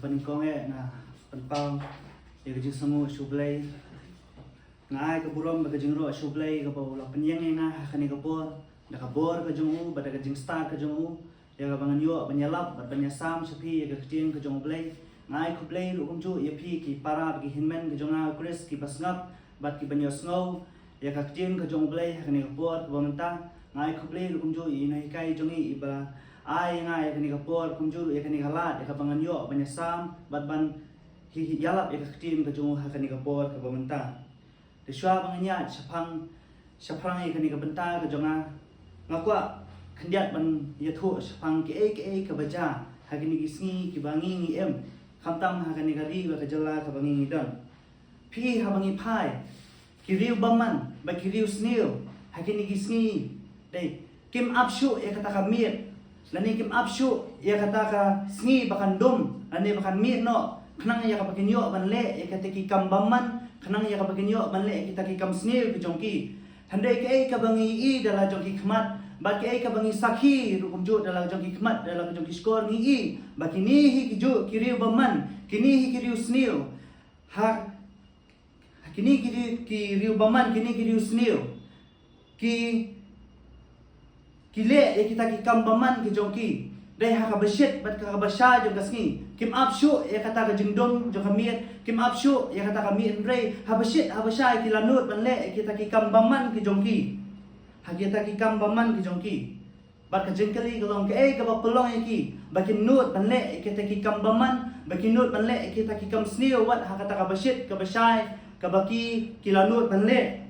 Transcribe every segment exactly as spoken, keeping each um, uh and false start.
Ba nyngkong eh nga pynpaw ïa ka jingsngewnguh sha U Blei. Nga ai ka burom bad ka jingïaroh sha U Blei kaba u la pynïeng ïa nga ha kane ka por da ka bor ka jong u bad da ka jingstad ka jong u, ïa kaba ngan ïoh ban ïalap bad ban ïasam sha phi ïa ka ktien ka jong U Blei. Nga ai khublei ruh kumjuh ïa phi ki para bad ki hynmen ka jong nga ha Khrist kiba sngap bad kiba ïohsngew ïa ka ktien ka jong U Blei ha kane ka por kaba mynta. Nga ai khublei ruh kumjuh ïa i nonghikai jong ngi iba ai ïa nga ïa kane ka por kumjuh ïa kane ka lad ïa kaba ngan ïoh ban ïasam bad ban hi hi ïalap ïa ka ktien ka jong u ha kane ka por kaba mynta. Te shuwa ba ngan ïaid shaphang shaphrang ïa kane ka bynta ka jong nga, nga kwah khyndiat ban ïathuh shaphang kiei kiei kaba jia ha kine ki sngi kiba ngi ngi im, khamtam ha kane ka ri bad ka jylla kaba ngi ngi don. Phi, haba ngi phai ki riew bymman bad ki riew sniew ha kine ki sngi, dei, kim ap shuh ïa kata ka miet, lane kim ap shuh ïa kata ka sngi ba kan dum lane ba kan miet noh, khnang ïa kaba kin ïoh ban leh ïa kita ki kam bymman, khnang ïa kaba kin ïoh ban leh ïa kita ki kam sniew ki jong ki. Hynrei kaei kaba ngi ïohi da la jong ki khmat bad kaei kaba ngi sakhi ruh kumjuh da la jong ki khmat da la jong ki shkor, ngi ïohi ba kine hi ki juh ki riew bymman, kine hi ki riew sniew, ha kine ki riew, ki riew bymman, kine ki riew sniew, ki, ki leh ïa kita ki kam bymman ki jong ki, dei, ha kaba shit bad ha kaba shai jong ka sngi. Kim ap shuh ïa kata ka jingdum jong ka miet, kim ap shuh ïa kata ka miet, hynrei haba shit haba shai ki la nud ban leh ïa kita ki kam bymman ki jong ki, ha kita ki kam bymman ki jong ki. Bad ka jingkylli ka long, kaei kaba pynlong ïa ki ba kin nud ban leh ïa kita ki kam bymman, ba kin nud ban leh ïa kita ki kam sniew wat ha kata kaba shit kaba shai kaba ki, ki la nud ban leh?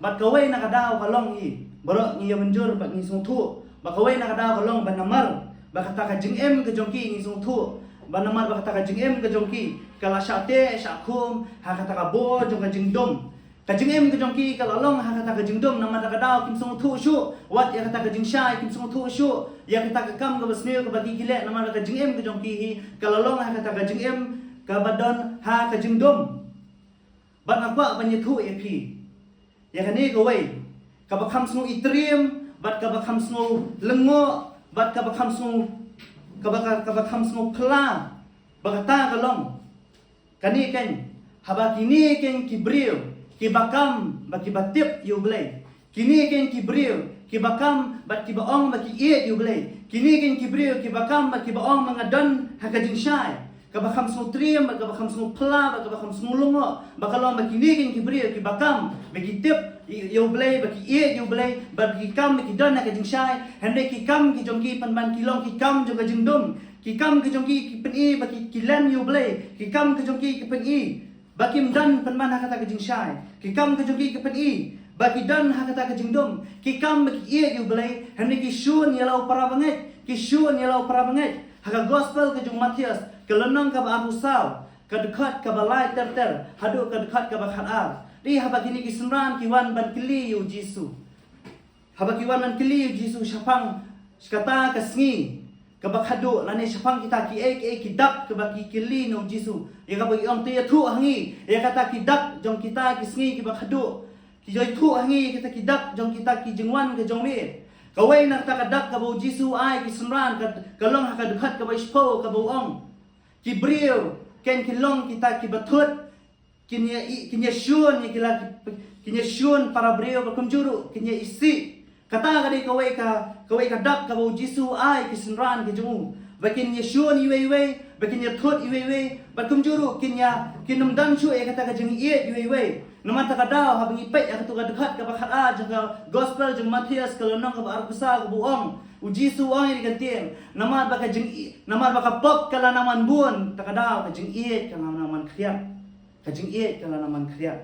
Bad kawei na ka daw ka long, ngi baroh ngi ïa mynjur bad ngi sngewthuh, bad kawei na ka daw ka long ba namar ba kata ka jingim ka jong ki, ngi sngewthuh, ba namar ba kata ka jingim ka jong ki ka la shah teh shah khum ha kata ka bor jong ka jingdum. Ka jingim ka jong ki ka la long ha kata ka jingdum, namar da ka daw kim sngewthuh shuh wat ïa kata ka jingshai, kim sngewthuh shuh ïa kata ka kam kaba sniew kaba ki, ki leh, namar da ka jingim ka jong ki hi ka la long ha kata ka jingim kaba don ha ka jingdum. Bad nga kwah ban ïathuh ïa phi ïa kane kawei kaba kham sngew itriem bad kaba kham sngew lyngngoh bad kaba kham sngew, kaba, kaba kham sngew phylla, ba kata ka long, kane keiñ, haba kine keiñ ki briew kiba kam bad kiba tip ïa U Blei, kine keiñ ki briew kiba kam bad kiba ong ba ki ïeit ïa U Blei, kine keiñ ki briew kiba kam bad kiba ong ba nga don ha ka jingshai, kaba kham sngew triem bad kaba kham sngew phylla bad kaba kham sngew lyngngoh, ba ka long ba kine keiñ ki briew kiba kam ba ki tip ïa, ïa U Blei, ba ki ïeit ïa U Blei, bad ki kam ba ki don ha ka jingshai, hynrei ki kam ki jong ki pynban ki long ki kam jong ka jingdum. Ki kam ki jong ki ki pyni ba ki, ki len ïa U Blei, ki kam ki jong ki ki pyni ba kim don pynban ha kata ka jingshai, ki kam ki jong ki ki pyni ba ki don ha kata ka jingdum, ki kam ba ki ïeit ïa U Blei, hynrei ki shun ïa la u para bangeit, ki shun ïa la u para bangeit. Ha ka gospel ka jong u Mathaios, ka lynnong kaba arphew saw, ka dkhot kaba lai ter ter haduh ka dkhot kaba khatar, dei, haba kine ki synran ki wan ban kylli ïa U Jisu. Haba ki wan ban kylli ïa U Jisu shaphang kata ka sngi kaba khadduh, lane shaphang kita kiei kiei ki dak kiba ki kylli na U Jisu, ïa kaba ki ong, to ïathuh ha ngi ïa kata ki dak jong kita ki sngi kiba khadduh, to ïathuh ha ngi ïa kita ki dak jong kita ki jingwan ka jong me. Kawei na kata ka dak kaba U Jisu u ai ki synran ka, ka long ha ka dkhot kaba shiphew, kaba u ong, ki briew keiñ ki long kita kiba thut, kin ïa i, kin ïa shun ïa ki la, kin ïa shun para briew, bad kumjuh ruh kin ïa isih. Kata ka dei kawei ka, kawei ka dak kaba U Jisu u ai ki synran ki jong u, ba kin ïa shun iwei iwei, ba kin ïa thut iwei iwei, bad kumjuh ruh kin ïa, kin ym don shuh ïa kata ka jingïeit iwei iwei. Namar kata ka daw haba ngi peit ïa katu ka dkhot kaba khatar jong ka gospel jong u Mathaios, ka lynnong kaba arphew saw, kaba u ong, U Jisu u ong ïa ka ktien, namar ba ka jing, namar ba ka pop ka la nang man bun, kata ka daw ka jingïeit ka la nang man khriat. Ka jingïeit ka la nang man khriat.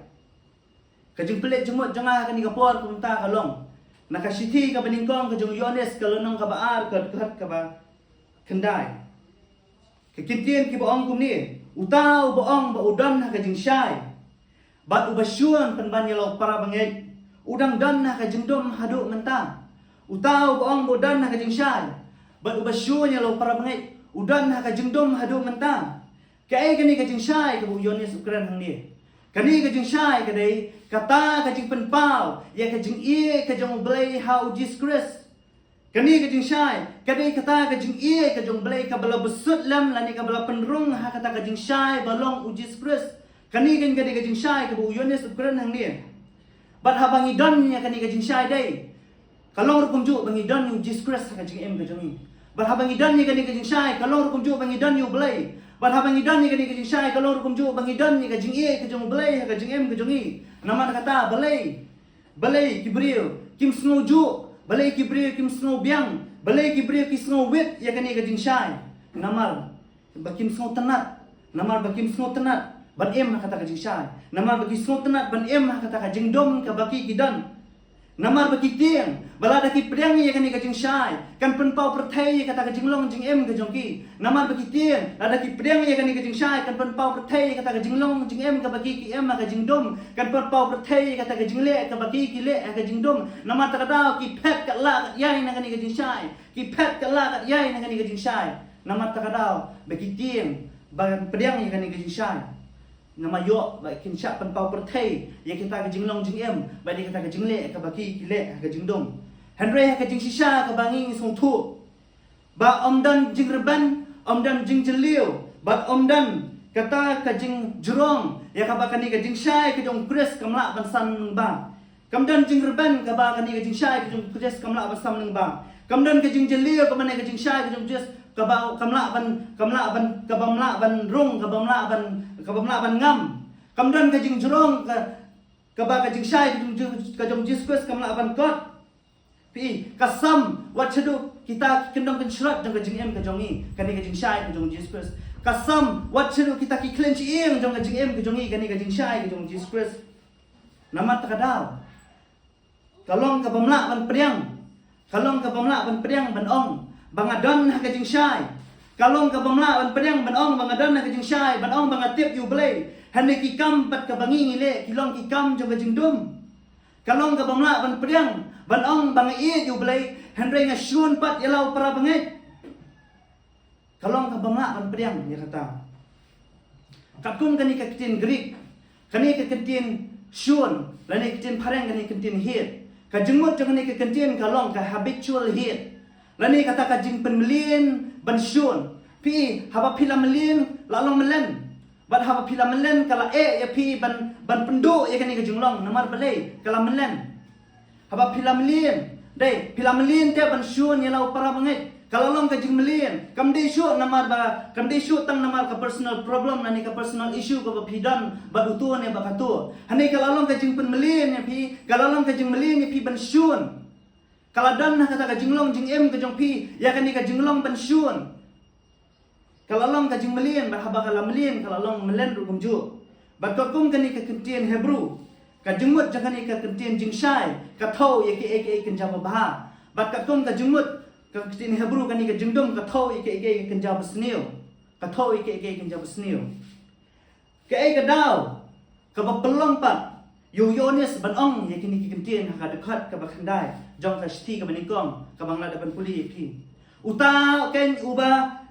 Ka jingpynleit jingmut jong nga ha kane ka por kumta ka long na ka shithi kaba nyngkong ka jong u Ïoannis, ka lynnong kaba ar, ka dkhot kaba khyndai. Ka ktien kiba ong kumne, uta uba ong ba u don ha ka jingshai bad uba shun pynban ïa la u para bangeit, u dang don ha ka jingdum haduh mynta. Uta uba ong ba u don ha ka jingshai bad uba shun ïa la u para bangeit, u don ha ka jingdum haduh mynta. Kaei kane ka jingshai kaba u Ïoannis u kren hangne? Kane ka jingshai ka dei kata ka jingpynpaw ïa ka jingïeit ka jong U Blei ha U Jisu Khrist. Kane ka jingshai ka dei kata ka jingïeit ka jong U Blei kaba la bsut lem lane kaba la pynrung ha kata ka jingshai ba long u Jisu Khrist. Kane kan ka dei ka jingshai kaba u Ïoannis u kren hangne. Bad haba ngi don ïa kane ka jingshai dei ka long ruh kumjuh ba ngi don ïa u Jisu Khrist ha ka jingim ka jong ngi. Bad haba ngi don ïa kane ka jingshai ka long ruh kumjuh ba ngi don ïa U Blei. Bad haba ngi don ïa kane ka jingshai ka long ruh kumjuh ba ngi don ïa ka jingïeit ka jong U Blei ha ka jingim ka jong ngi. Namar kata balei, balei ki briew kim sngewjuh, balei ki briew kim sngewbiang, balei ki briew ki sngewwit ïa kane ka jingshai? Namar ba kim sngewtynnat, namar ba kim sngewtynnat ban im ha kata ka jingshai, namar ba kim sngewtynnat ban im ha kata ka jingdum kaba ki ki don. Namar ba ki tieng ba lada ki pdiang ïa kane ka jingshai kan pynpaw pyrthei ïa kata ka jinglong jingim ka jong ki. Namar ba ki tieng lada ki pdiang ïa kane ka jingshai kan pynpaw pyrthei ïa kata ka jinglong jingim kaba ki ki im ha ka jingdum, kan pynpaw pyrthei ïa kata ka jingleh kaba ki ki leh ha ka jingdum. Namar kata ka daw ki phet kat lah kat ïai na kane ka jingshai. Ki phet kat lah kat ïai na kane ka jingshai. Namar kata ka daw ba ki tieng ban pdiang ïa kane ka jingshai. Namar ïoh ba kin shah pynpaw pyrthei ïa kita ka jinglong jingim bad ïa kita ka jingleh kaba ki ki leh ha ka jingdum. Hynrei ha ka jingshisha kaba ngi ngi sngewthuh ba ym don jingrben, ym don jingjylliew bad ym don kata ka jingjrong ïa kaba kane ka jingshai ka jong u Khrist kam lah ban sam lyngba. Kam don jingrben kaba kane ka jingshai ka jong u Khrist kam lah ban sam lyngba. Kam don ka jingjylliew kaba kane ka jingshai ka jong u Khrist kaba kam lah ban, kam lah ban, kaba ym lah ban rung, kaba ym lah ban, kaba ym lah ban ngam. Kam don ka jingjrong ka, kaba ka jingshai ka jong, ka jong u Jisu Khrist kam lah ban kot. Phi, ka sam wat shaduh kita ki kyndong kynshlot jong ka jingim ka jong ngi, kane ka jingshai ka jong u Jisu Khrist. Ka sam wat shaduh kita ki khlem shyieng jong ka jingim ka jong ngi, kane ka jingshai ka jong u Jisu Khrist. Namar kata ka daw ka long kaba ym lah ban pdiang, ka long kaba ym lah ban pdiang ban ong ba nga don ha ka jingshai. Ka long kaba ym lah ban pdiang ban ong ba nga don ha ka jingshai, ban ong ba nga tip ïa u Blei. Hynrei ki kam bad kaba ngi ngi leh ki long ki kam jong ka jingdum. Ka long kaba ym lah ban pdiang ban ong ba nga ïeit ïa u Blei, hynrei nga shun pat ïa la u para bangeit. Ka long kaba ym lah ban pdiang ïa kata. Katkum kane ka ktien Greek, kane ka ktien shun, lane ka ktien phareng kane ka ktien hate. Ka jingmut jong kane ka ktien ka long ka habitual hate, lane kata ka jingpynmlien ban shun. Phi, haba phi la mlien la long mlien. Bad haba phi la mlien ka la eh ïa phi ban, ban pynduh ïa kane ka jinglong namar balei ka la mlien. Haba phi la mlien, dei phi la mlien te ban shun ïa la u para bangeit. Ka la long ka jingmlien, kam dei shuh namar ba, kam dei shuh tang namar ka personal problem lane ka personal issue kaba phi don bad uto ne bad kato. Hynrei ka la long ka jingpynmlien ïa phi, ka la long ka jingmlien ïa phi ban shun. Ka la don ha kata ka jinglong jingim ka jong phi ïa kane ka jinglong ban shun. Ka la long ka jingmlien, bad haba ka la mlien ka la long mlien ruh kumjuh. Bad katkum kane ka ktien Hebru, ka jingmut jong kane ka ktien jingshai ka thew ïa kiei kiei ki kynja babha. Bad katkum ka jingmut ka ktien Hebru, kane ka jingdum ka thew ïa kiei kiei ki kynja basniew. Ka thew ïa kiei kiei ki kynja basniew. Kaei ka daw kaba pynlong pat ïa u Ïoannis ban ong ïa kine ki ktien ha ka dkhot kaba khyndai jong ka shithi kaba nyngkong kaba nga la dep ban pule ïa phi? Uta keiñ uba,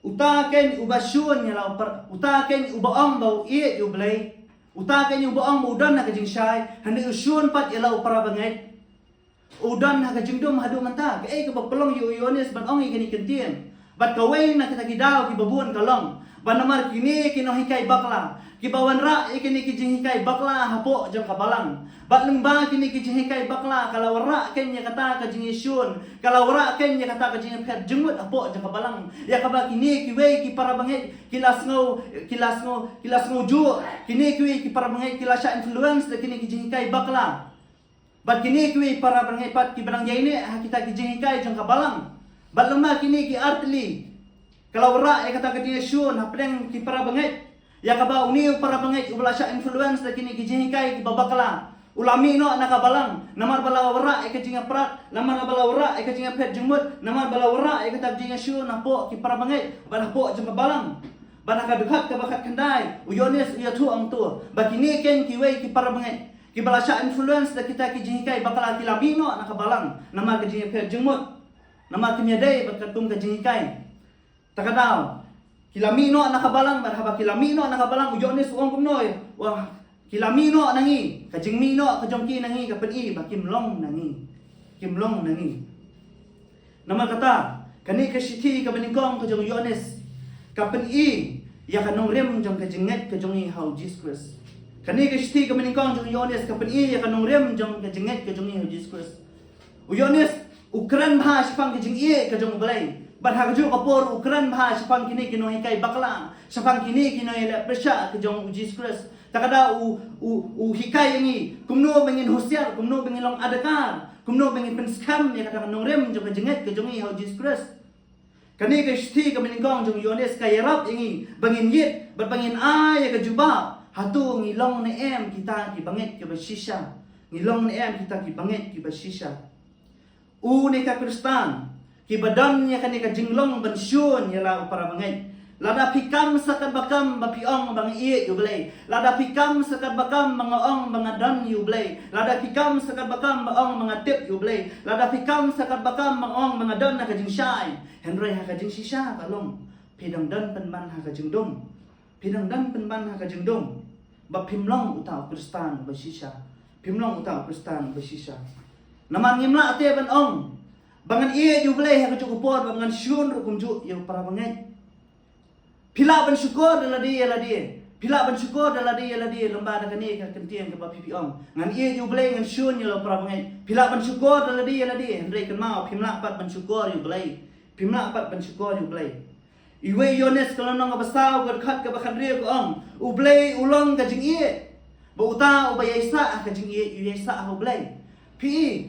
uta keiñ uba shun ïa la u par, uta keiñ uba ong ba u ïeit ïa u Blei, uta keiñ uba ong ba u don ha ka jingshai, hynrei u shun pat ïa la u para bangeit. U don ha ka jingdum haduh mynta. Kaei kaba pynlong ïa u Ïoannis ban ong ïa kine ki ktien? Bad kawei na kita ki daw kiba bun ka long ba namar kine ki nonghikai bakla kiba wanrah ïa kine ki jinghikai bakla hapoh jong ka balang. Bad lyngba kine ki jinghikai bakla ka la wanrah keiñ ïa kata ka jingïashun, ka la wanrah keiñ ïa kata ka jingïapher jingmut hapoh jong ka balang, ïa kaba kine kiwei ki para bangeit ki la sngew, ki la sngew, ki la sngewjuh. Kine kiwei ki para bangeit ki la shah influence da kine ki jinghikai bakla. Bad kine kiwei para bangeit pat kiba dang ïaineh ha kita ki jinghikai jong ka balang. Bad lem ma kine ki artylli ka la wanrah ïa kata ka jingïashun hapdeng ki para bangeit, ïa kaba une u para bangeit uba la shah influence da kine ki jinghikai kiba bakla u la mih noh na ka balang namar ba la wanrah ïa ka jingïaprat, namar ba la wanrah ïa ka jingïapher jingmut, namar ba la wanrah ïa kata ka jingïashun hapoh ki para bangeit bad hapoh jong ka balang. Bad ha ka dkhot kaba khatkhyndai u Ïoannis u ïathuh hangto ba kine keiñ kiwei ki para bangeit kiba la shah influence da kita ki jinghikai bakla ki la mih noh na ka balang namar ka jingïapher jingmut, namar kim ïadei bad katkum ka jinghikai. Ta ka daw ki la mih noh na ka balang, bad haba ki la mih noh na ka balang u Ïoannis u ong kumno? Wah, ki la mih noh na ngi. Ka jingmih noh ka jong ki na ngi ka pyni ba kim long na ngi, kim long na ngi. Namar kata, kane ka shithi kaba nyngkong ka jong u Ïoannis ka pyni ïa ka nongrim jong ka jingngeit ka jong ngi ha u Jisu Khrist. Kane ka shithi kaba nyngkong jong u Ïoannis ka pyni ïa ka nongrim jong ka jingngeit ka jong ngi ha u Jisu Khrist. U Ïoannis u kren bha shaphang ka jingïeit ka jong u Blei. Bad ha kajuh ka por u kren bha shaphang kine ki nonghikai bakla, shaphang kine ki nongïaleh pyrshah ka jong u Jisu Khrist. Ta kata u, u, u hikai ïa ngi kumno ba ngin husiar, kumno ba ngin long adkar, kumno ba ngin pynskhem ïa kata ka nongrim jong ka jingngeit ka jong ngi ha u Jisu Khrist. Kane ka shithi kaba nyngkong jong u Ïoannis ka ïarap ïa ngi ba ngin ïit bad ba ngin ai ïa ka jubab. Hato ngi long ne em kita ki bangeit kiba shisha? Ngi long ne em kita ki bangeit kiba shisha? Une ka Khristan kiba don ïa kane ka jinglong ban shun ïa la u para bangeit. Lada phi kam sa katba kam ba phi ong ba nga ïeit ïa u Blei, lada phi kam sa katba kam ba nga ong ba nga don ïa u Blei, lada phi kam sa katba kam ba ong ba nga tip ïa u Blei, lada phi kam sa katba kam ba ong ba nga don ha ka jingshai, hynrei ha ka jingshisha ka long phi dang don pynban ha ka jingdum. Phi dang don pynban ha ka jingdum. Ba phim long uta u Khristan uba shisha. Phim long uta u Khristan uba shisha. Namar ngim lah te ban ong ba ngan ïeit ïa u Blei ha kajuh ka por bad ngan shun ruh kumjuh ïa u para bangeit. Phi lah ban shukor da lade ïa lade. Phi lah ban shukor da lade ïa lade lyngba da kane ka kyntien kaba phi phi ong, ngan ïeit ïa u Blei, ngan shun ïa la u para bangeit. Phi lah ban shukor da lade ïa lade, hynrei kynmaw, phim lah pat ban shukor ïa u Blei. Phim lah pat ban shukor ïa u Blei. Iwei Ïoannis ka lynnong kaba saw ka dkhot kaba khathynriew ka ong, u Blei u long ka jingïeit. Bad uta uba ïaisah ha ka jingïeit u ïaisah ha u Blei. Phi i,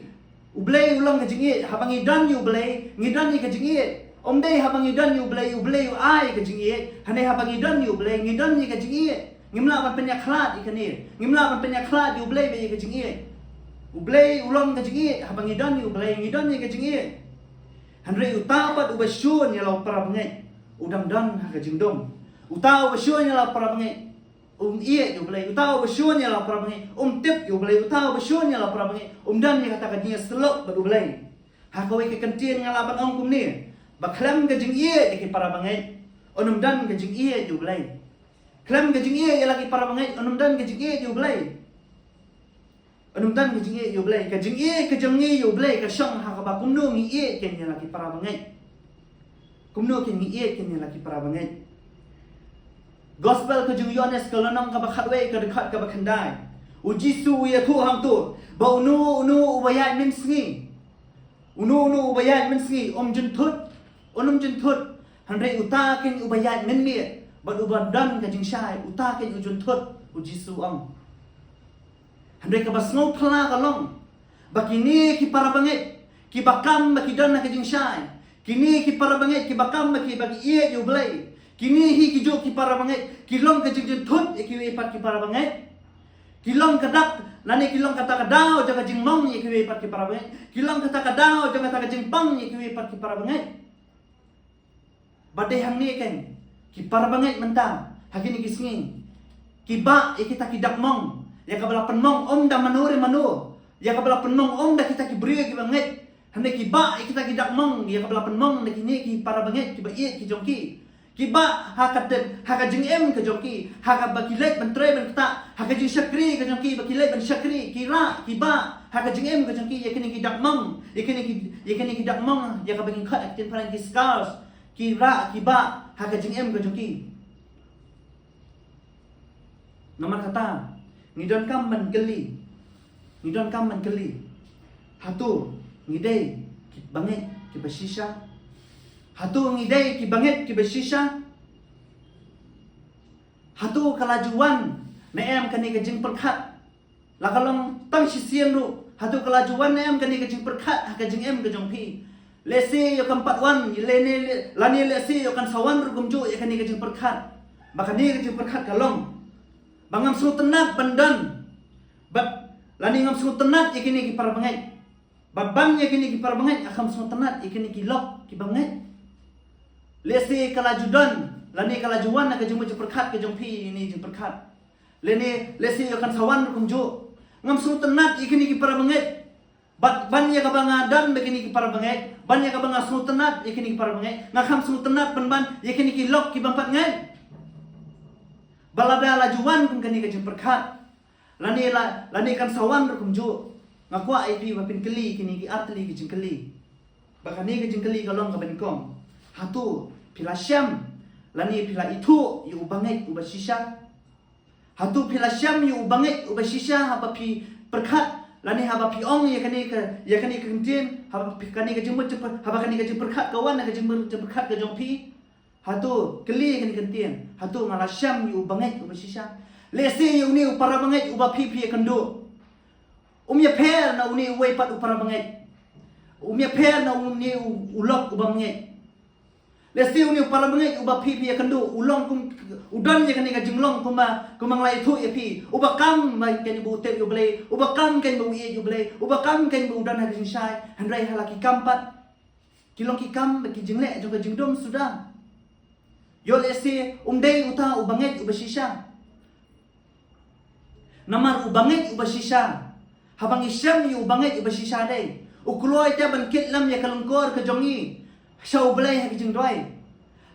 u Blei u long ka jingïeit. Haba ngi don ïa u Blei ngi don ïa ka jingïeit. Ym dei haba ngi don ïa u Blei u Blei u ai ka jingïeit. Hynrei haba ngi don ïa u Blei ngi don ïa ka jingïeit. Ngim lah ban pynïakhlad ïa kane. Ngim lah ban pynïakhlad ïa u Blei bad ïa ka jingïeit. U Blei u long ka jingïeit. Haba ngi don ïa u Blei ngi don ïa ka jingïeit. Hynrei uta pat uba shun ïa la u para bangeit u dang don ha ka jingdum. Uta uba shun ïa la u para bangeit um ïeit ïa u Blei. Uta uba shun ïa la u para bangeit um tip ïa u Blei. Uta uba shun ïa la u para bangeit um don ïa kata ka jingïasyllok bad u Blei. Ha kawei ka kyntien nga lah ban ong kumne, ba khlem ka jingïeit ïa ki para bangeit un ym don ka jingïeit ïa u Blei. Khlem ka jingïeit ïa la ki para bangeit un ym don ka jingïeit ïa u Blei. Un ym don ka jingïeit ïa u Blei. Ka jingïeit ka jong ngi ïa u Blei ka shong ha kaba kumno ngi ïeit kein ïa la ki para bangeit. Kumno kein ngi ïeit kein ïa la ki para bangeit. Gospel ka jong u Ïoannis ka lynnong kaba khatwei ka dkhot kaba khyndai, u Jisu u ïathuh hangto ba uno uno uba ïaid mynsngi, uno uno uba ïaid mynsngi um jynthut, un ym jynthut. Hynrei uta kein uba ïaid mynmiet bad uba don ka jingshai, uta kein u jynthut, u Jisu u ong. Hynrei kaba sngewphylla ka long ba kine ki para bangeit kiba kam ba ki don ha ka jingshai, kine ki para bangeit kiba kam ba ki, ba ki ïeit ïa u Blei, kine hi ki juh ki para bangeit ki long ka jingjynthut ïa kiwei pat ki para bangeit. Ki long ka dak lane ki long kata ka daw jong ka jingmong ïa kiwei pat ki para bangeit. Ki long kata ka daw jong kata ka jingpang ïa kiwei pat ki para bangeit. Bad dei hangne kein ki para bangeit mynta ha kine ki sngi ki bah ïa kita ki dak mong ïa kaba la pynmong ym da mano re mano, ïa kaba la pynmong ym da kita ki briew kiba ngeit. Hynrei ki bah ïa kita ki dak mong ïa kaba la pynmong da kine ki para bangeit kiba ïeit ki jong ki. Ki bah ha ka dei ha ka jingim ka jong ki, ha kaba ki leit ban trei ban ktah, ha ka jingshakri ka jong ki ba ki leit ban shakri. Ki rah ki bah ha ka jingim ka jong ki ïa kine ki dak mong, ïa kine ki, ïa kine ki dak mong ïa kaba ngi khot ha ka ktien phareng ki scars. Ki rah ki bah ha ka jingim ka jong ki. Namar kata ngi donkam ban kylli, ngi donkam ban kylli, hato ngi dei ki bangeit kiba shisha? Hato ngi dei ki bangeit kiba shisha? Hato ka la ju wan ne em kane ka jingpyrkhat? La ka long tang shisien ruh, hato ka la ju wan ne em kane ka jingpyrkhat ha ka jingim ka jong phi? Lehse ïoh kan pat wan lane, lane lehse ïoh kan sa wan ruh kumjuh ïa kane ka jingpyrkhat. Ba kane ka jingpyrkhat ka long ba ngam sngewtynnat ban don bad lane ngam sngewtynnat ïa kine ki para bangeit. Bad ban ïa kine ki para bangeit nga kham sngewtynnat ïa kine ki lok kiba ngeit. Lehse ka la ju don lane ka la ju wan na ka jingmut jingpyrkhat ka jong phi ïa kine jingpyrkhat. Lane lehse ïoh kan sa wan ruh kumjuh. Ngam sngewtynnat ïa kine ki para bangeit. Bad ban ïa kaba nga don bad kine ki para bangeit, ban ïa kaba nga sngewtynnat ïa kine ki para bangeit, nga kham sngewtynnat ban ban ïa kine ki lok kiba pat ngeit. Ba lada la ju wan kum kane ka jingpyrkhat lane la, lane kan sa wan ruh kumjuh, nga kwah ïa phi ba phin kylli kine ki artylli ki jingkylli. Ba kane ka jingkylli ka long kaba nyngkong. Hato phi la shem lane phi la ithuh ïa u bangeit uba shisha? Hato phi la shem ïa u bangeit uba shisha haba phi pyrkhat lane haba phi ong ïa kane ka, ïa kane ka ktien, haba phi, kane ka jingmut jingpyr-, haba kane ka jingpyrkhat ka wan na ka jingmut jingpyrkhat ka jong phi? Hato kylli ïa kane ka ktien, hato nga la shem ïa u bangeit uba shisha? Lehse ïa une u para bangeit uba phi phi ïakynduh, um ïapher na une uwei pat u para bangeit. Um ïapher na une u, u lok uba bangeit. Lehse une u para bangeit uba phi phi ïakynduh u long kum, u don ïa kane ka jinglong kumba, kumba nga la ithuh ïa phi, uba kam ba kane ba u tip ïa u Blei, uba kam kane ba u ïeit ïa u Blei, uba kam kane ba u don ha ka jingshai. Hynrei ha la ki kam pat, ki long ki kam ba ki jingleh jong ka jingdum suda. Ïoh lehse um dei uta u bangeit uba shisha. Namar u bangeit uba shisha, haba ngi shem ïa u bangeit uba shisha dei, u kloi te ban kit lem ïa ka lyngkor ka jong ngi sha u Blei ha ka jingduwai.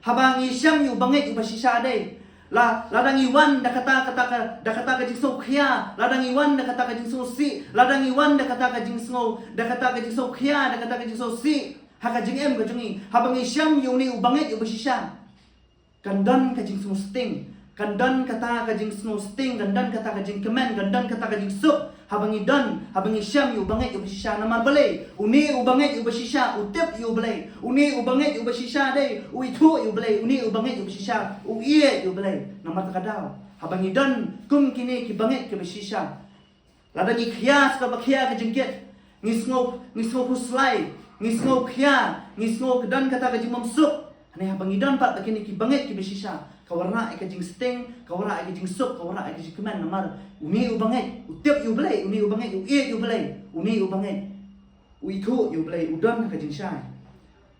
Haba ngi shem ïa u bangeit uba shisha dei, la, lada ngi wan da kata, kata ka, da kata ka jingsngewkhia, lada ngi wan da kata ka jingsngewsih, lada ngi wan da kata ka jingsngew, da kata ka jingsngewkhia, da kata ka jingsngewsih ha ka jingim ka jong ngi, haba ngi shem ïa une u bangeit uba shisha, kan don ka jingsngewsting, kan don kata ka jingsngewsting, kan don kata ka jingkmen, kan don kata ka jingsuk haba ngi don, haba ngi shem ïa u bangeit uba shisha. Namar balei? Une u bangeit uba shisha u tip ïa u Blei. Une u bangeit uba shisha dei u ithuh ïa u Blei. Une u bangeit uba shisha u ïeit ïa u Blei. Namar kata ka daw, haba ngi don kum kine ki bangeit kiba shisha, lada ngi khia sa kaba khia ka jingkit, ngi sngew, ngi sngew khuslai, ngi sngew khia, ngi sngew ka don kata ka jingbymsuk. Hynrei haba ngi don pat ba kine ki bangeit kiba shisha, ka wanrah ïa ka jingsting, ka wanrah ïa ka jingsuk, ka wanrah ïa ka jingkmen. Namar une u bangeit u tip ïa u Blei, une u bangeit u ïeit ïa u Blei, une u bangeit u ithuh ïa u Blei, u don ha ka jingshai.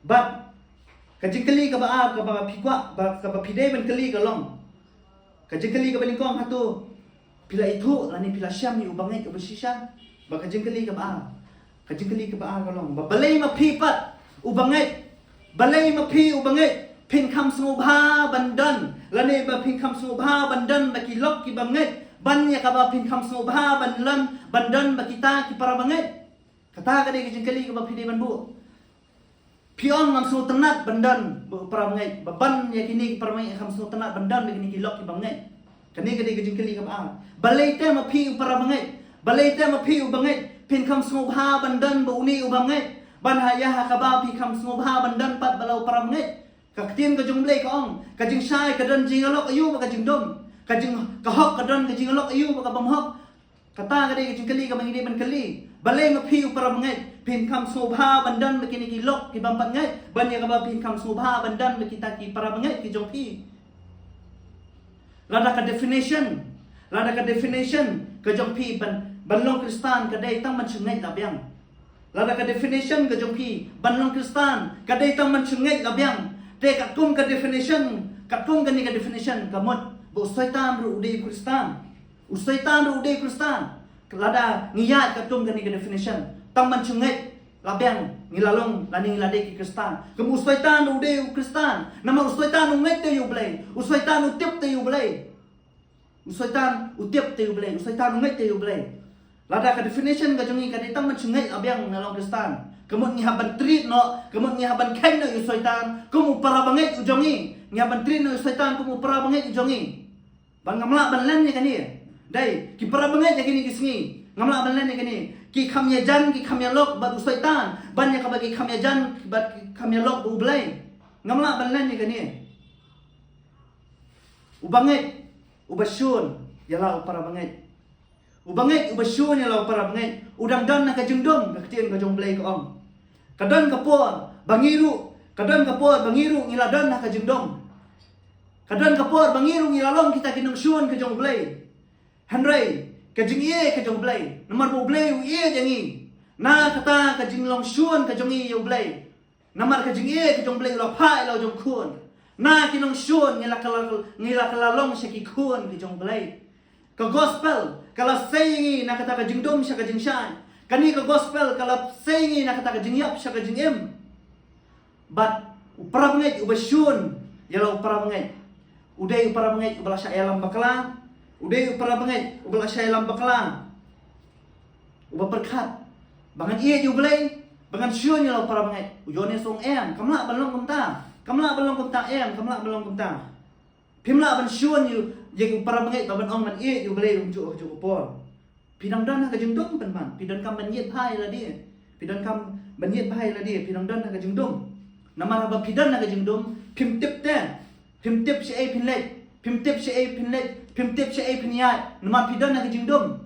Bad ka jingkylli kaba ar kaba phi kwah, ba, kaba phi dei ban kylli ka long, ka jingkylli kaba nyngkong, hato phi la ithuh lane phi la shem ïa u bangeit uba shisha? Bad ka jingkylli kaba ar, ka jingkylli kaba ar ka long ba balei ma phi pat u bangeit, balei ma phi u bangeit phin kham sngewbha ban don, lane ba phin kham sngewbha ban don ba ki lok ki bangeit, ban ïa kaba phin kham sngewbha ban don, ban don ba kita ki para bangeit? Kata ka dei ka jingkylli kaba phi dei ban buh. Phi ong ngam sngewtynnat ban don ba u para bangeit, ba ban ïa kine ki para bangeit ngam sngewtynnat ban don ba kine ki lok ki bangeit. Kane ka dei ka jingkylli kaba ar. Balei te ma phi u para bangeit, balei te ma phi u bangeit phin kham sngewbha ban don ba une u bangeit, ban ha ïa ha kaba phi kham sngewbha ban don pat ba la u para bangeit? Ka ktien ka jong u Blei ka ong, ka jingshai ka don jingïalok aïu bad ka jingdum, ka jing, ka hok ka don ka jingïalok aïu bad ka bymhok. Kata ka dei ka jingkylli kaba ngi dei ban kylli. Balei ma phi u para bangeit phin kham sngewbha ban don ba kine ki lok ki bym pat ngeit, ban ïa kaba phin kham sngewbha ban don ba kita ki para bangeit ki jong phi? Lada ka definition, lada ka definition ka jong phi ban, ban long Khristan ka dei tang ban shngeit la biang. Lada ka definition ka jong phi ban long Khristan ka dei tang ban shngeit la biang, te katkum ka definition, katkum kane ka definition ka mut ba u Soitan ruh u dei u Khristan. U Soitan ruh u dei u Khristan. Lada ngi ïaid katkum kane ka definition, tang ban shngeit la biang ngi la long lane ngi la dei ki Khristan. Kum u Soitan ruh u dei u Khristan. Namar u Soitan u ngeit te ïa u Blei, u Soitan u tip te ïa u Blei. U Soitan u tip te ïa u Blei, u Soitan u ngeit te ïa u Blei. Lada ka definition ka jong ngi ka dei tang ban shngeit la biang ngi la long Khristan, ka mut ngi hap ban treat noh, ka mut ngi hap ban kheiñ noh ïa u Soitan kum u para bangeit u jong ngi. Ngi hap ban treat noh ïa u Soitan kum u para bangeit u jong ngi. Bad ngam lah ban len ïa kane. Dei, ki para bangeit ïa kine ki sngi, ngam lah ban len ïa kane. Ki kham ïajan, ki kham ïalok bad u Soitan ban ïa kaba ki kham ïajan bad ki kham ïalok bad u Blei. Ngam lah ban len ïa kane. U bangeit uba shun ïa la u para bangeit. U bangeit uba shun ïa la u para bangeit u dang don ha ka jingdum, ka ktien ka jong u Blei ka ong. Ka don ka por ba ngi ruh, ka don ka por ba ngi ruh ngi la don ha ka jingdum. Ka don ka por ba ngi ruh ngi la long kita ki nongshun ka jong u Blei. Hynrei ka jingïeit ka jong u Blei, namar ba u Blei u ïeit ïa ngi, na kata ka jinglong shun ka jong ngi ïa u Blei. Namar ka jingïeit ka jong u Blei u la phah ïa la u jong u khun. Na ki nongshun ngi la ka la, ngi la ka la long sha ki khun ki jong u Blei. Ka gospel ka la sei ïa ngi na kata ka jingdum sha ka jingshai. Kane ka gospel ka la sei ïa ngi na kata ka jingïap sha ka jingim. Bad u para bangeit uba shun ïa la u para bangeit, u dei u para bangeit uba la shah ïalam bakla. U dei u para bangeit uba la shah ïalam bakla, uba pyrkhat ba ngan ïeit ïa u Blei, Ba ngan shun ïa la u para bangeit. U Ïoannis u ong em, kam lah ban long kumta. Kam lah ban long kumta em, kam lah ban long kumta. Phim lah ban shun ïa, ïa u para bangeit ba ban ong ban ïeit ïa u Blei kumjuh ha kajuh ka por. Phi dang don ha ka jingdum pynban, phi donkam ban ïeit bha ïa lade. Phi donkam ban ïeit bha ïa lade, phi dang don ha ka jingdum. Namar haba phi don ha ka jingdum, phim tip te. Phim tip shaei phin leit, phim tip shaei phin leit, phim tip shaei phin ïaid. Namar phi don ha ka jingdum.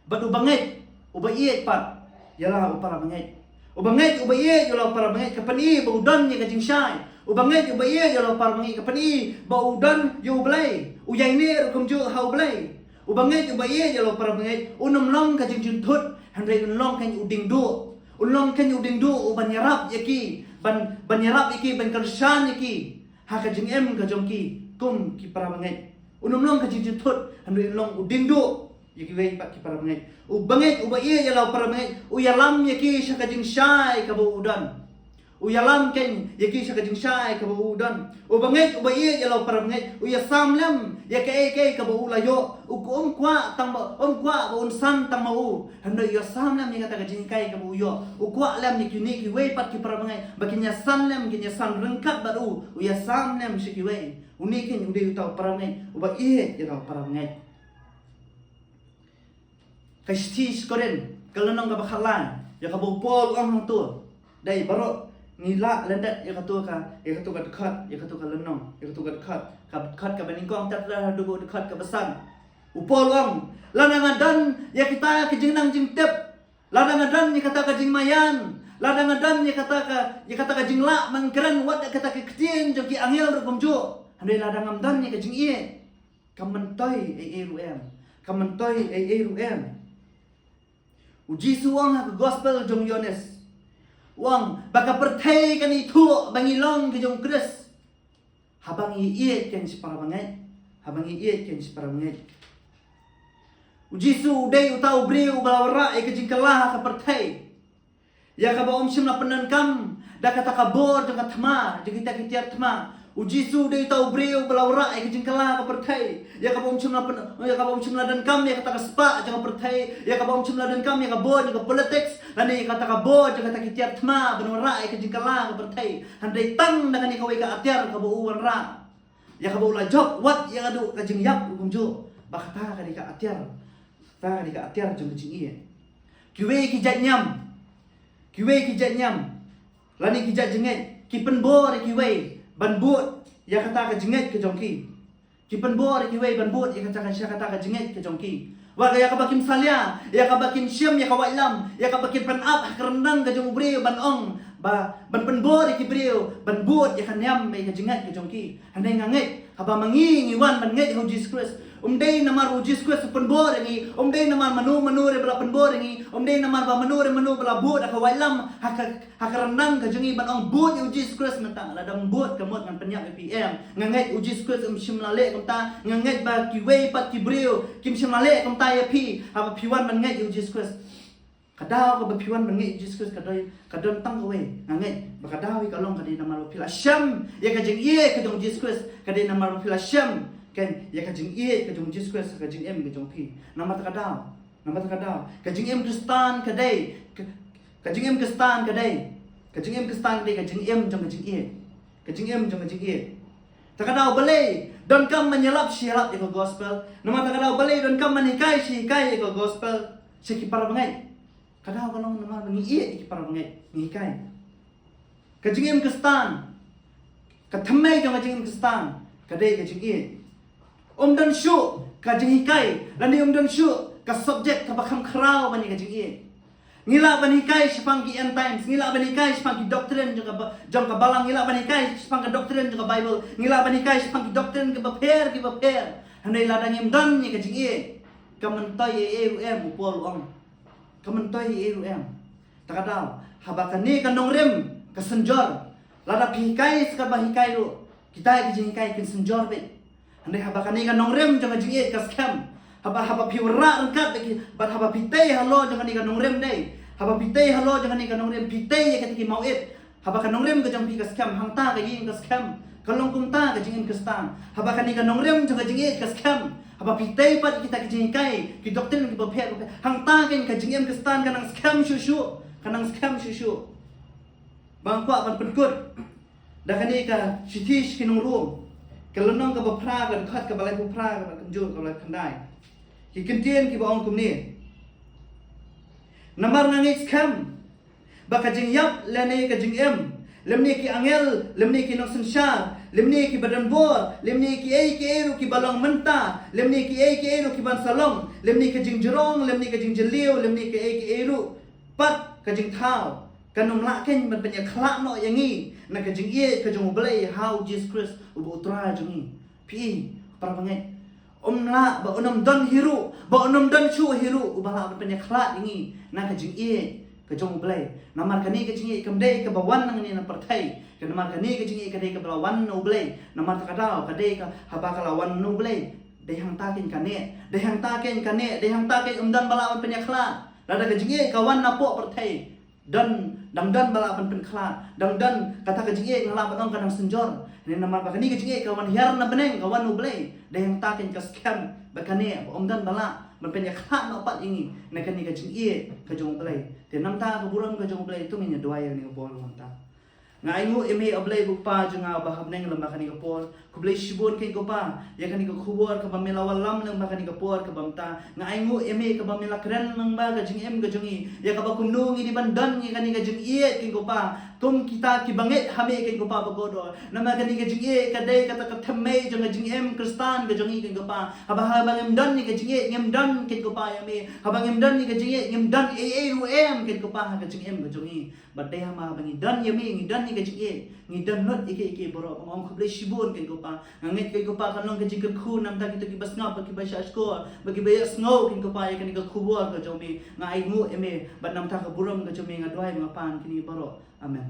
Bad u bangeit, uba ïeit pat ïa la u para bangeit. U bangeit uba ïeit ïa la u para bangeit ka pyni ba u don ïa ka jingshai. U bangeit uba ïeit ïa la u para bangeit ka pyni ba u don ïa u Blei. U ïaineh ruh kumjuh ha u Blei. U bangeit uba ïeit ïa la u para bangeit, un ym long ka jingjynthut, hynrei un long kein u diengduh. Un long kein u diengduh uban ïarap ïa ki, ban, ban ïarap ïa ki, ban kyrshan ïa ki ha ka jingim ka jong ki kum ki para bangeit. Un ym long ka jingjynthut, hynrei un long u diengduh ïa kiwei pat ki para bangeit. U bangeit uba ïeit ïa la u para bangeit, u ïalam ïa ki sha ka jingshai kaba u don. U ïalam kein ïa ki sha ka jingshai kaba u don. U bangeit uba ïeit ïa la u para bangeit, u ïasam lem ïa kaei kaei kaba u la ïoh. U kum kwah tang ba, um kwah ba un san tang ma u. Hynrei u ïasam lem ïa kata ka jinghikai kaba u ïoh. U kwah lem ïa kine kiwei pat ki para bangeit ba kin ïasan lem, kin ïasan ryngkat bad u. U ïasam lem sha kiwei. Une kein u dei uta u para bangeit uba ïeit ïa la u para bangeit. Ka shithi sha ki Korinth, ka lynnong kaba khatlai, ïa kaba u Paul u ong hangto. Dei baroh ngi lah lyndet ïa kato ka, ïa kato ka dkhot, ïa kato ka lynnong, ïa kato ka dkhot, ka dkhot kaba nyngkong tad haduh ka dkhot kaba san. U Paul u ong, lada nga don ïa kita ki jingnang jingtip, lada nga don ïa kata ka jingmaïan, lada nga don ïa kata ka, ïa kata ka jinglah ban kren, wat ïa kata ka ktien jong ki angel ruh kumjuh, hynrei lada ngam don ïa ka jingïeit, kam myntoi ei ei ruh em. Kam myntoi ei ei ruh em. U Jisu u ong ha ka gospel jong u Ïoannis, u ong ba ka pyrthei kan ithuh ba ngi long ki jong u Khrist haba ngi ïeit kein sha para bangeit. Haba ngi ïeit kein sha para bangeit. U Jisu u dei uta u briew uba la wanrah ïa ka jingkylla ha ka pyrthei, ïa kaba um shym la pyndonkam da kata ka bor jong ka thma, jong kita ki tiar thma. U Jisu u dei uta u briew uba la wanrah ïa ka jingkylla ha ka pyrthei, ïa kaba um shym la pyn, ïa kaba um shym la donkam ïa kata ka spah jong ka pyrthei, ïa kaba um shym la donkam ïa ka bor jong ka politics, lane ïa kata ka bor jong kata ki tiar thma ban wanrah ïa ka jingkylla ha ka pyrthei. Hynrei tang da kane kawei ka atiar kaba u wanrah, ïa kaba u la jop wat ïa kato ka jingïap ruh kumjuh, ba kata ka dei ka atiar, kata ka dei ka atiar jong ka jingïeit. Kiwei ki jait niam, kiwei ki jait niam, lane ki jait jingngeit, ki pynbor ïa kiwei ban bud ïa kata ka jingngeit ka jong ki. Ki pynbor ïa kiwei ban bud ïa kata ka, sha kata ka jingngeit ka jong ki. Wat ïa kaba kim salia, ïa kaba kin shim ïa ka waitlam, ïa kaba kin pynap ha ka ryndang ka jong u briew ban ong, ba, ban pynbor ïa ki briew ban bud ïa ka niam bad ïa ka jingngeit ka jong ki. Hynrei nga ngeit, haba ma ngi ngi wan ban ngeit ha u Jisu Khrist, um dei namar u Jisu Khrist u pynbor ïa ngi, um dei namar mano mano ruh ba la pynbor ïa ngi, um dei namar ba mano re mano ba la bud ha ka waitlam, ha ka, ha ka ryndang ka jong ngi ban ong bud ïa u Jisu Khrist mynta. Lada ym bud ka mut ngan pynïap ïa phi em. Nga ngeit u Jisu Khrist um shym la leh kumta. Nga ngeit ba kiwei pat ki briew kim shym la leh kumta ïa phi haba phi wan ban ngeit ïa u Jisu Khrist. Ka daw kaba phi wan ban ngeit ïa u Jisu Khrist ka dei, ka don tang kawei. Nga ngeit ba ka daw hi ka long ka dei namar ba phi la shem ïa ka jingïeit ka jong u Jisu Khrist, ka dei namar ba phi la shem, kein, ïa ka jingïeit ka jong u Jisu Khrist ha ka jingim ka jong phi. Namar kata ka daw, namar kata ka daw, ka jingim Khristan ka dei, ka, ka jingim Khristan ka dei, ka jingim Khristan ka dei ka jingim jong ka jingïeit. Ka jingim jong ka jingïeit. Kata ka daw balei donkam ban ïalap shi ïalap ïa ka gospel? Namar kata ka daw balei donkam ban hikai shi hikai ïa ka gospel sha ki para bangeit? Ka daw ka long namar ba ngi ïeit ïa ki para bangeit, ngi hikai. Ka jingim Khristan, ka thymmei jong ka jingim Khristan ka dei ka jingïeit. Um don shuh ka jinghikai lane um don shuh ka subject kaba kham khraw ban ïa ka jingïeit. Ngi lah ban hikai shaphang ki end times, ngi lah ban hikai shaphang ki doctrine jong ka ba-, jong ka balang, ngi lah ban hikai shaphang ka doctrine jong ka Bible, ngi lah ban hikai shaphang ki doctrine kiba pher kiba pher. Hynrei lada ngim don ïa ka jingïeit, kam myntoi ei ei ruh em, u Paul u ong. Kam myntoi ei ei ruh em. Kata ka daw, haba kane ka nongrim ka synjor, lada phi hikai sa kaba hikai ruh, kita ki jinghikai kin synjor beit. Hynrei haba kane ka nongrim jong ka jingïeit ka skhem, haba, haba phi wanrah ryngkat bad ki, bad haba phi tei halor jong kane ka nongrim dei, haba phi tei halor jong kane ka nongrim, phi tei ïa kita ki mawit. Haba ka nongrim ka jong phi ka skhem, hangta ka ïing ka skhem, ka long kumta ka jingim Khristan. Haba kane ka nongrim jong ka jingïeit ka skhem, haba phi tei pat kita ki jinghikai, ki doctrine kiba pher, hangta kein ka jingim Khristan ka nang skhem shuh shuh. Ka nang skhem shuh shuh ba nga kwah ban pynkut da kane ka shithi sha ki nong Rom, ka lynnong kaba phra, ka dkhot kaba laiphew phra, ka dkhot kaba laiphew khyndai. Ki kyntien kiba ong kumne: Namar nga ngeit skhem ba ka jingïap lane ka jingim, lymne ki angel, lymne ki nongsynshar, lymne kiba don bor, lymne kiei kiei ruh kiba long mynta, lymne kiei kiei ruh kiban sa long, lymne ka jingjrong, lymne ka jingjylliew, lymne kiei kiei ruh pat ka jingthaw, kan ym lah keiñ ban pynïakhlad noh ïa ngi na ka jingïeit ka jong U Blei ha U Jisu Khrist uba U Trai jong ngi. Phi i, para bangeit, um lah ba un ym don hi ruh, ba un ym don shuh hi ruh uba lah ban pynïakhlad ïa ngi na ka jingïeit ka jong U Blei. Namar kane ka jingïeit kam dei kaba wan nangne na pyrthei. Ka namar kane ka jingïeit ka dei kaba la wan na U Blei. Namar ta ka daw ka dei ka, haba ka la wan na U Blei, dei hangta keiñ ka neh, dei hangta keiñ ka neh, dei hangta keiñ um don ba lah ban pynïakhlad. Lada ka jingïeit ka wan napoh pyrthei, don, dang don ba lah ban pynkhlad, dang don kata ka jingïeit, nga lah ban ong ka dang synjor. Ne namar ba kane ka jingïeit ka wan hiar na bneng, ka wan U Blei, dei hangta keiñ ka skhem ba kane ba um don ba lah ban pynïakhlad noh pat ïa ngi na kane ka jingïeit ka jong U Blei. Te namar ka burom ka jong U Blei, to ngin ïa duwai ïa kane ka por mynta. Nga ainguh ïa me, A Blei U Kpa jong nga uba ha bneng, lyngba kane ka por. Khublei shibun keiñ ko Pa ïa kane ka khubor kaba me la wallam lyngba kane ka por kaba mynta. Nga ainguh ïa me kaba me la kren lyngba ka jingim ka jong ngi, ïa kaba kumno ngi dei ban don ïa kane ka jingïeit keiñ ko Pa, kum kita kiba ngeit ha me keiñ ko Pa bakordor. Namar kane ka jingïeit ka dei kata ka thymmei jong ka jingim Khristan ka jong ngi keiñ ko Pa. Haba, haba ngim don ïa ka jingïeit, ngim don keiñ ko Pa ïa me. Haba ngim don ïa ka jingïeit, ngim don ei ei ruh em keiñ ko Pa ha ka jingim ka jong ngi. Bad dei haba ngi don ïa me, ngi don ïa ka jingïeit, ngi don lut ïa kiei kiei baroh. Nga ong khublei shibun keiñ ko Pa. Nga ngeit keiñ ko Pa kan long ka jingkyrkhu na bynta kito kiba sngap bad kiba shahshkor bad kiba ïohsngew keiñ ko Pa ïa kane ka khubor ka jong me. Nga ainguh ïa me bad na bynta ka burom ka jong me nga duwai, nga pan kine baroh. Amen.